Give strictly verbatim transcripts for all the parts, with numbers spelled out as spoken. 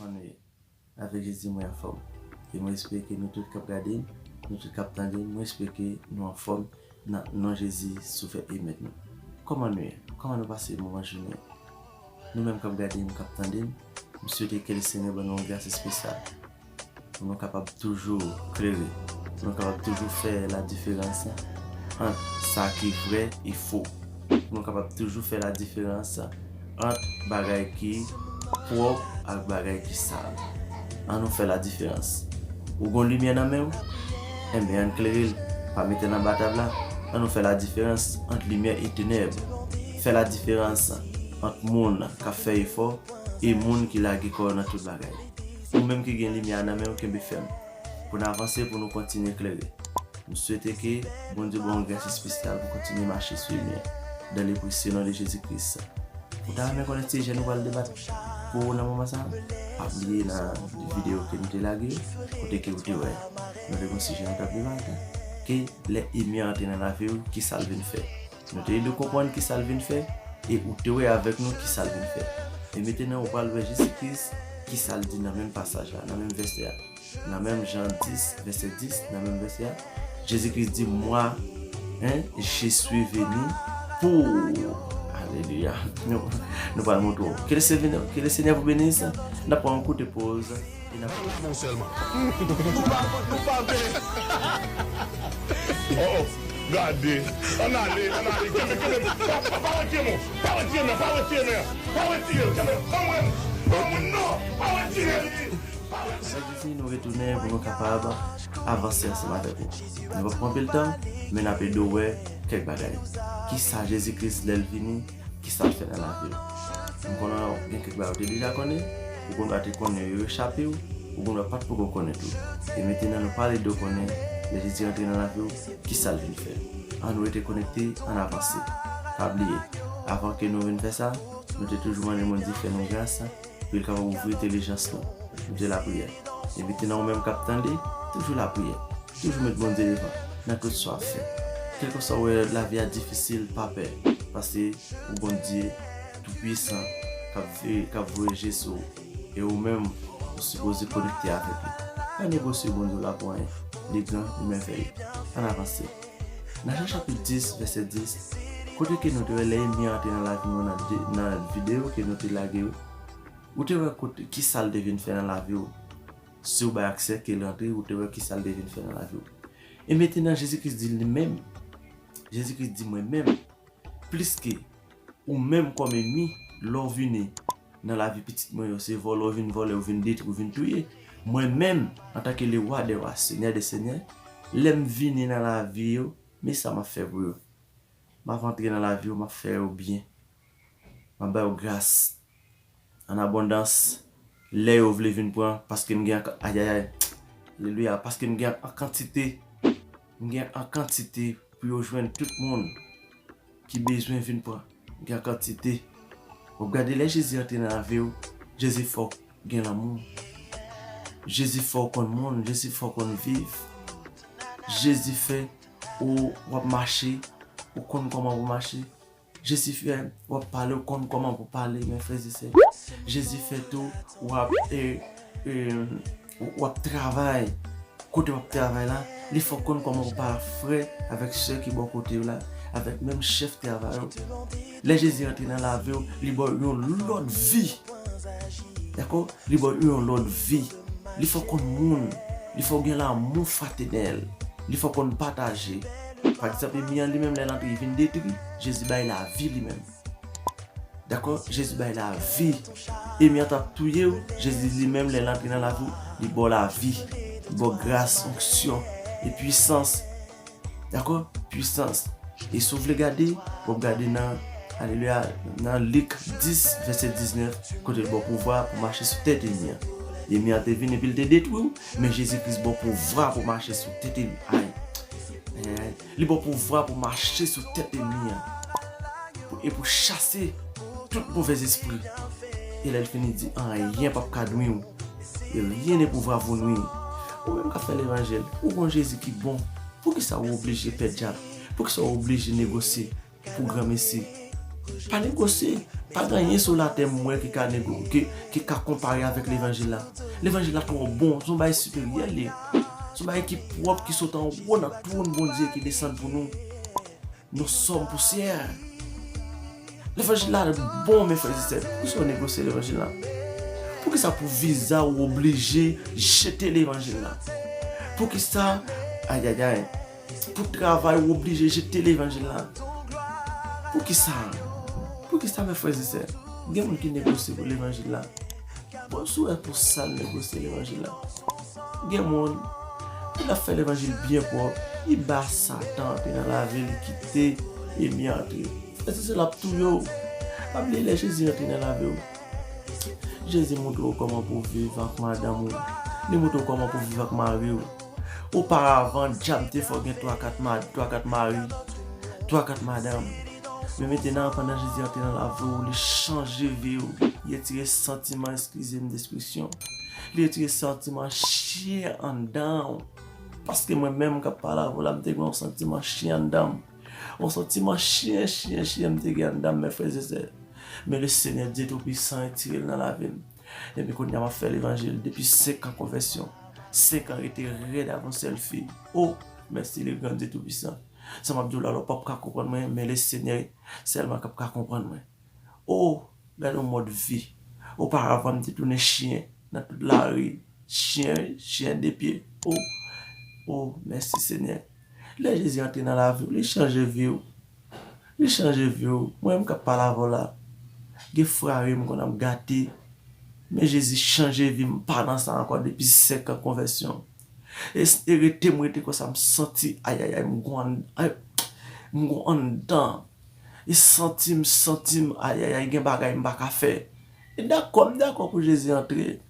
Kòman nou ye? Avèk Jezi, mwen anfòm. E mwen espere ke nou tout k ap gade m, nou tout k ap tande m, mwen espere ke nou anfòm nan non Jezi, Sovè e Mèt nou. Kòman nou ye? Kòman nou pase moman jounen an? Nou menm k ap gade m, k ap tande m, m swete ke Lesenyè ban nou yon gras espesyal pou nou kapab toujou klere, pou nou kapab toujou fè ladiferans ant sa ki vrè e fo, pou nou kapab toujou fè ladiferans ant bagay ki pwòp ak bagay ki sal. Ann nou fè ladiferans. Ou gon limyè nan men w? Enben, ann klere l. Pa mete l anba tab la. Ann nou fè ladiferans ant limyè e tenèb. Fè ladiferans ant moun k ap fè efò e moun ki lage kò yo nan tout bagay. Ou menm ki gen limyè a nan men w, kenbe fèm. Pou n avanse, pou nou kontinye klere. M swete ke Bondye ba w yon gras espesyal pou kontinye mache sou limyè. Dan le presye non de Jezi Kris. Ou ta renmen konnen sijè nou pral debat pou ou nan moman sa a? Pa bliye nan videyo ke nou te lage yo, kote ke ou te wè nou te gon sijè nou t ap debate, ke lè enmi an antre nan lavi w, ki sa l vin fè. Nou te dwe konprann ki sa l vin fè, e ou te wè avèk nou ki sa l vin fè. E mentnan ou pral wè Jezi Kris, ki sa l di nan menm pasaj la, nan menm vèsè a. Nan menm Jan dis, vèsè dis, nan menm vèsè a, Jezi Kris di, Moi, hein, je suis venu pour. Alelouya. Nou, nou pral montre w. Ke le Senyè, ke le Senyè vous bénisse. N ap pran yon koute poz. E n ap. Pale avè w sèlman. Nou pa, nou pa vle. Oh, oh. Gade. Ann ale, ann ale. Kenbe, kenbe. Pa, pa, pa retire men w. Pa retire men w. Pa retire men w. Pa retire l. Kenbe. Ban mwen l. Ban mwen l. Non. Pa retire li. Sa vle di nou retounen pou nou kapab avanse ansanm avèk ou. Nou p ap pran anpil tan, men n ap ede w wè kèk bagay. Kisa Jezi Kris, lè l vini, kisa l fè nan lavi w? M konnen gen kèk bagay ou te deja konnen, ou konn pa te konnen yo echape w, ou konn pa t poko konnen tou. E mentnan nou pral ede w konnen, lè Jezi rantre nan lavi w, kisa l vin fè. Ann rete konekte, ann avanse. Pa bliye, avan ke nou vin fè sa, nou te toujou mande Bondye fè nou gras, pou l kapab ouvri entèlijans nou. Nou te lapriyè. E mentnan ou menm k ap tande, toujou lapriyè. Toujou met Bondye devan nan tout sa w ap fè. Kèlkeswa w wè lavi a difisil, pa pè, paske ou Bondye toupwisan k ap ve-, k ap voye je sou ou. E ou menm, ou sipoze konekte avèk li. Pa negosye Bondye w la pou anyen. Li gran, li mèvèye. Ann avanse. Nan Jan chapit dis, vèsè dis, kote ke nou te wè lè enmi an antre nan lavi nou nan de, nan videyo ke nou te lage yo, ou te wè kote, kisa l te vin fè nan lavi w. Si w bay aksè ke l rantre, ou te wè kisa l te vin fè nan lavi w. E mentnan, Jezi Kris di li menm, Jezi Kris di mwen menm, pliske ou menm kòm enmi, lè w vini nan lavi pitit mwen yo, se vòlè w vin vòlè, w vin detwi, w vin touye. Mwen menm, antanke le wa dè wa, senyè dè senyè, lè m vini nan lavi yo, men sa m ap fè pou yo. M ap antre nan lavi yo, m ap fè yo byen. M ap ba yo gras an abondans. Lè yo vle vin pran, paske m gen an, ayayay, alelouya, paske m gen an kantite, m gen an kantite pou yo jwenn tout moun ki bezwen vin pran. M gen an kantite. W ap gade lè Jezi antre nan lavi w, Jezi fè w gen lanmou. Jezi fè w konn moun, Jezi fè w konn viv. Jezi fè ou w ap mache, ou konn kòman pou mache. Jezi fè w ap pale, ou konn kòman pou pale, men frè e sè. Jezi fè tou w ap, e, e, w ap travay. Kote w ap travay la, li fè w konn kòman pou pale ak frè, avèk sè ki bò kote w la, avèk menm chèf travay ou. Lè Jezi antre nan lavi w, li ba w yon lòt vi. Dakò? Li ba w yon lòt vi. Li fè w konn moun. Li fè w gen lanmou fratènèl. Li fè w konn pataje. Pa egzanp, enmi an li menm, lè l antre, li vin detwi, Jezi bay lavi li menm. Dakò? Jezi bay lavi. Enmi an t ap touye w, Jezi li menm, lè l antre nan lavi w, li ba w lavi. Li ba w gras, onksyon, e pwisans. Dakò? Pwisans. E si w vle gade, w ap gade nan, alelouya, nan Lik dis, vèsè diznèf, kote l ba w pouvwa pou mache sou tèt enmi an. Enmi an te vin epi l te detwi w, men Jezi Kris ba w pouvwa pou mache sou tèt enmi. Ay. Ay, ay, ay. Li ba w pouvwa pou mache sou tèt enmi an. Pou, e pou chase tout movèzespri. E lè l fini di, anyen p ap ka nwi w. Et rien ne pourra vous nuire. Ou menm k ap fè levanjil, ou gon Jezi ki bon. Poukisa ou oblije pè dyab? Poukisa ou oblije negosye pou granmesi? Pa negosye. Pa gen anyen sou latè m wè ki ka nego, ki, ki ka konpare avèk levanjil la. Levanjil la twò bon, se yon bagay siperyè li ye. Se yon bagay ki pwòp, ki sot anwo nan twòn Bondye ki desann pou nou. Nous sommes poussière. Levanjil la bon, mes frères et sœurs. Poukisa w negosye levanjil la? Poukisa pou viza ou oblije jete levanjil la? Poukisa, ayayay, pou travay ou oblije jete levanjil la? Poukisa? Poukisa, mes frères et sœurs? Gen moun ki negosye pou levanjil la. Bon, si w wè pou sa l negosye levanjil la. Gen moun, lè l ap fè levanjil byen pwòp, li ba Satan antre nan lavi l, li kite enmi an antre. Frè, se l ap touye w. Pa bliye lè Jezi antre nan lavi w. Jezi montre w kòman pou w viv ak madanm ou. Li montre w kòman pou w viv ak mari w. Oparavan, dyab te fè w gen twa kat ma-, twa kat mari, twa kat madanm. Men mentnan, pandan Jezi antre nan lavi w, li chanje vi w. Li retire santiman, eskize m de ekspresyon, li retire santiman chen anndan w. Paske mwen menm k ap pale avè w la, m te gen yon santiman chen anndan m. Yon santiman chen, chen, chen m te gen anndan m, mes frères et sœurs. Men Lesenyè Dye Toupisan retire l nan lavi m. Epi kounye a m ap fè levanjil depi senk an konvèsyon. Senk an rete rèd avè yon sèl fi. O, mèsi Legrand Dye Toupisan. Sa m ap di w la, w p ap ka konprann mwen, men Lesenyè sèlman k ap ka konprann mwen. O, gade yon mòd vi. Oparavan, m te tounen chen nan tout lari. Chen, chen de pye. O, o, mèsi Senyè. Lè Jezi antre nan lavi w, li chanje vi w. Li chanje vi w. Mwen menm k ap pale avè w la, gen frari m konn ap gate. Men Jezi chanje vi m, m pa nan sa ankò depi senk an konvèsyon. E, e rete m rete konsa, m santi, ayayay, m gon, ay, m gon anndan. E santi m, santi m, ayayay, gen bagay m pa ka fè. E dakò, m dakò pou Jezi antre.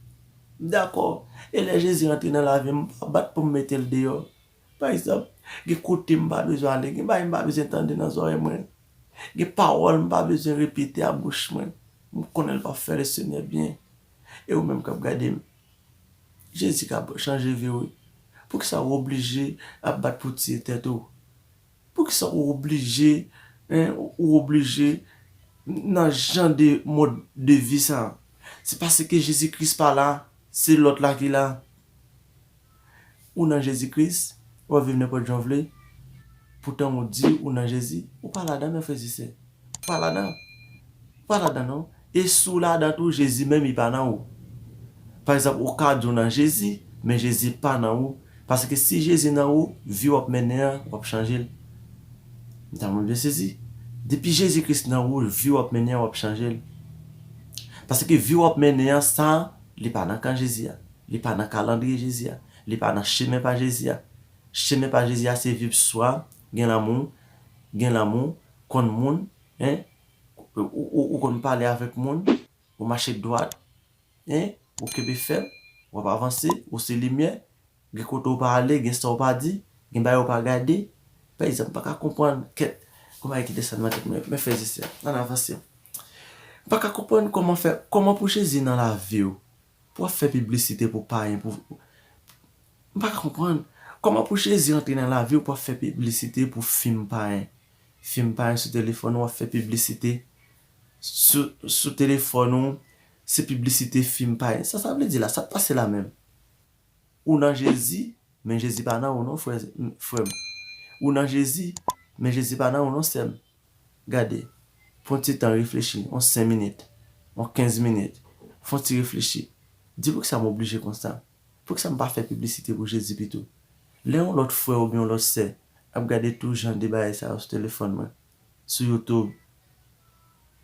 M dakò. E lè Jezi antre nan lavi m, m pa bat pou m mete l deyò. Pa egzanp, gen kote m pa bezwen ale, gen bagay m pa bezwen tande nan zòrèy mwen. Gen pawòl m pa bezwen repete a bouch mwen. M konnen l p ap fè Lesenyè byen. E ou menm k ap gade m, Jezi ka chanje vi w wi. Poukisa ou oblije ap bat pou tiye tèt ou? Poukisa ou oblije, en, ou oblije nan jan de mòd de vi sa? Se paske Jezi Kris pa la, se lòt la ki la. Ou nan Jezi Kris, w ap viv nenpòt jan w vle. Poutan ou di ou nan Jezi, ou pa ladan, mes frères et sœurs. Ou pa ladan. Ou pa ladan non. E si w ladan tou, Jezi menm li pa nan ou. Pa egzanp, ou ka di w nan Jezi, men Jezi pa nan ou. Paske si Jezi nan ou, vi w ap mennen an, w ap chanje l. M ta mwen byen sezi. Depi Jezi Kris nan ou, vi w ap mennen an, w ap chanje l. Paske vi w ap mennen an, sa, li pa nan kan Jezi a. Li pa nan kalandriye Jezi a. Li pa nan chemen pa Jezi a. Chemen pa Jezi a se viv swa, gen lanmou, gen lanmou, konn moun, en, ou, ou, ou konn pale avèk moun, ou mache dwat, en, ou kenbe fèm, w ap avanse, ou se limyè, gen kote w pa ale, gen sa w pa di, gen bagay w pa gade. Pa egzanp, m pa ka konprann kèt, gon bagay ki desann nan tèt mwen, mes frères et sœurs, ann avanse. M pa ka konprann kòman fè, kòman pou Jezi nan lavi w, pou w ap fè piblisite pou payen, pou, m pa ka konprann. Kòman pou Jezi antre nan lavi w, pou w ap fè piblisite pou fim payen? Fim payen sou telefòn ou, w ap fè piblisite sou, sou telefòn ou, se piblisite fim payen. Sa sa vle di la? Sa k pase la menm? Ou nan Jezi, men Jezi pa nan ou non, frè, frè m. Ou nan Jezi, men Jezi pa nan ou non, sè m. Gade, pran ti tan reflechi, yon senk minit, yon kenz minit. Fè yon ti reflechi. Di poukisa m oblije konsa? Poukisa m pa fè piblisite pou Jezi pito? Lè yon lòt frè oubyen yon lòt sè ap gade tout jan de bagay sa yo sou telefòn mwen, sou YouTube,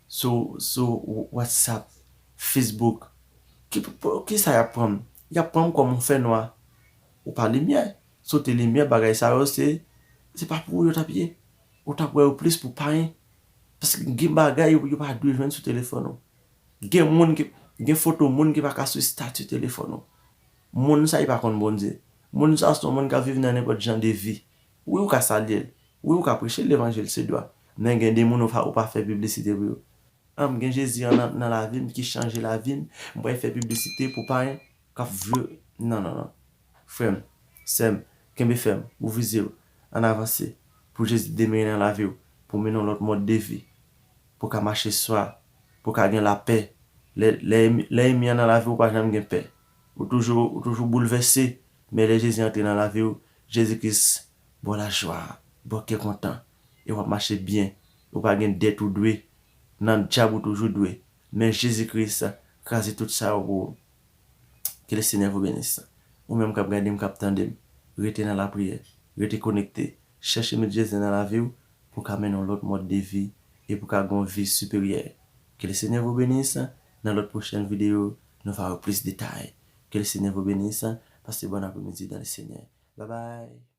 sou, sou WhatsApp, Facebook, ki, pou, kisa y ap pran m? Y ap pran m kòm yon fènwa. Ou pa limyè. Si w te limyè, bagay sa yo, se, se pa pou ou yo t ap ye. Ou t ap wè yo plis pou payen. Paske gen bagay yo, yo pa dwe jwenn sou telefòn ou. Gen moun ki, gen foto moun ki pa ka sou estati telefòn ou. Moun sa, li pa konn Bondye. Moun sa, se yon moun k ap viv nan nenpòt jan de vi. Wi, ou ka salye l. Wi, ou ka preche levanjil, se dwa. Men gen de moun ou pa, ou pa fè piblisite pou yo. An, m gen Jezi an nan, nan lavi m ki chanje lavi m. M pral fè piblisite pou payen k ap vle. Non, non, non. Frè m, sè m, kenbe fèm, ou vize w. Ann avanse. Pou Jezi demere nan lavi w. Pou w mennen yon lòt mòd de vi. Pou w ka mache swa. pou w ka gen lapè. Lè, lè, lè enmi an nan lavi w, ou pa janm gen pè. Ou toujou, ou toujou boulvèse, men lè Jezi antre nan lavi w, Jezi Kris ba w lajwa, ba w kè kontan, e w ap mache byen. Ou pa gen dèt ou dwe, nan dyab ou toujou dwe. Men Jezi Kris kraze tout sa yo pou ou. Que le Seigneur vous bénisse. Ou menm k ap gade m, k ap tande m, rete nan lapriyè, rete konekte. Chèche met Jezi nan lavi w pou w ka mennen yon lòt mòd de vi e pou w ka gen yon vi siperyè. Que le Seigneur vous bénisse. Nan lòt pwochèn videyo, nou va wè plis detay. Que le Seigneur vous bénisse. Passez bon après-midi dans le Seigneur. Bye bye.